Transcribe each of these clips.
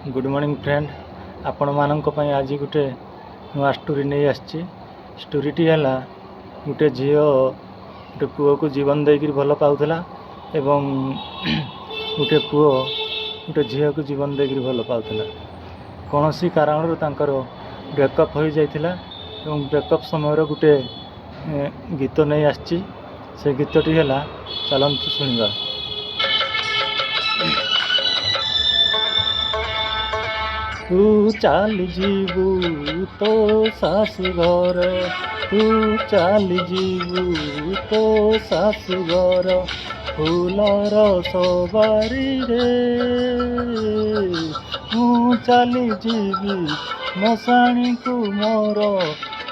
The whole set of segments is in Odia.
Good morning friend, ଆପଣମାନଙ୍କ ପାଇଁ ଆଜି ଗୋଟେ ନୂଆ ଷ୍ଟୋରି ନେଇ ଆସିଛି। ଷ୍ଟୋରିଟି ହେଲା, ଗୋଟେ ଝିଅ ଗୋଟେ ପୁଅକୁ ଜୀବନ ଦେଇକରି ଭଲ ପାଉଥିଲା ଏବଂ ଗୋଟେ ପୁଅ ଗୋଟେ ଝିଅକୁ ଜୀବନ ଦେଇକରି ଭଲ ପାଉଥିଲା। କୌଣସି କାରଣରୁ ତାଙ୍କର ବ୍ରେକଅପ୍ ହୋଇଯାଇଥିଲା ଏବଂ ବ୍ରେକଅପ୍ ସମୟର ଗୋଟେ ଗୀତ ନେଇ ଆସିଛି। ସେ ଗୀତଟି ହେଲା, ଚାଲନ୍ତୁ ଶୁଣିବା। ତୁ ଚାଲିଯିବୁ ତୋ ଶାଶୁଘର, ତୁ ଚାଲିଯିବୁ ତୋ ଶାଶୁଘର ଫୁଲର ସବାରିରେ, ମୁଁ ଚାଲିଯିବି ମଶାଣିକୁ ମୋର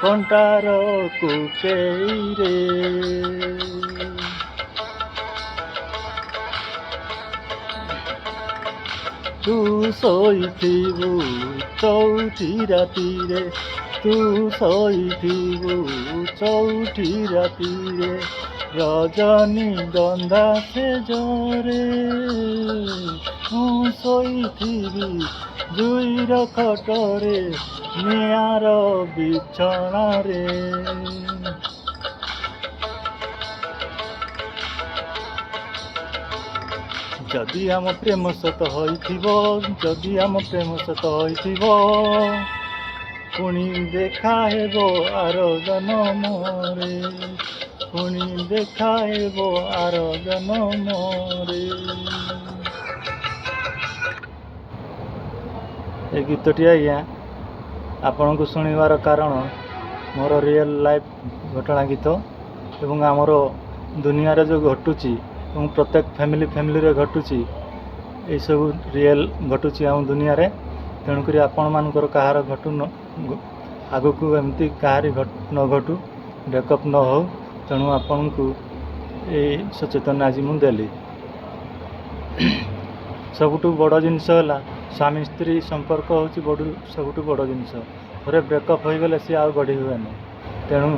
କଣ୍ଟାର କୋକେଇରେ। ତୁ ଶୋଇଥିବୁ ଚଉଠି ରାତିରେ, ତୁ ଶୋଇଥିବୁ ଚଉଠି ରାତିରେ ରଜନୀ ଗନ୍ଧା ସେଜରେ, ମୁଁ ଶୋଇଥିବି ଜୁଇର ଖଟରେ ନିଆଁର ବିଛଣାରେ। ଯଦି ଆମ ପ୍ରେମ ସତ ହୋଇଥିବ, ଯଦି ଆମ ପ୍ରେମ ସତ ହୋଇଥିବ, ପୁଣି ଦେଖା ହେବ ଆର ଜନମରେ, ପୁଣି ଦେଖା ହେବ ଆର ଜନମରେ। ଏ ଗୀତଟି ଆଜ୍ଞା ଆପଣଙ୍କୁ ଶୁଣିବାର କାରଣ, ମୋର ରିଏଲ୍ ଲାଇଫ୍ ଘଟଣା ଗୀତ ଏବଂ ଆମର ଦୁନିଆରେ ଯେଉଁ ଘଟୁଛି ଏବଂ ପ୍ରତ୍ୟେକ ଫ୍ୟାମିଲି ଫ୍ୟାମିଲିରେ ଘଟୁଛି, ଏଇସବୁ ରିଏଲ୍ ଘଟୁଛି ଆମ ଦୁନିଆରେ। ତେଣୁକରି ଆପଣମାନଙ୍କର କାହାର ଘଟୁ ନ ଆଗକୁ ଏମିତି କାହାରି ନ ଘଟୁ, ବ୍ରେକଅପ୍ ନ ହେଉ, ତେଣୁ ଆପଣଙ୍କୁ ଏଇ ସଚେତନ ଆଜି ମୁଁ ଦେଲି। ସବୁଠୁ ବଡ଼ ଜିନିଷ ହେଲା ସ୍ୱାମୀ ସ୍ତ୍ରୀ ସମ୍ପର୍କ ହେଉଛି ବଡ଼, ସବୁଠୁ ବଡ଼ ଜିନିଷ। ଥରେ ବ୍ରେକଅପ୍ ହୋଇଗଲେ ସିଏ ଆଉ ଗଢ଼ି ହୁଏନି। ତେଣୁ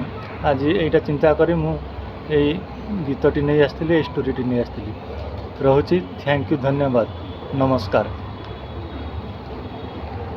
ଆଜି ଏଇଟା ଚିନ୍ତା କରି ମୁଁ ଏଇ ଗୀତଟି ନେଇ ଆସିଥିଲି, ଏଇ ଷ୍ଟୋରିଟି ନେଇ ଆସିଥିଲି। ରହୁଛି, thank you, ଧନ୍ୟବାଦ, ନମସ୍କାର।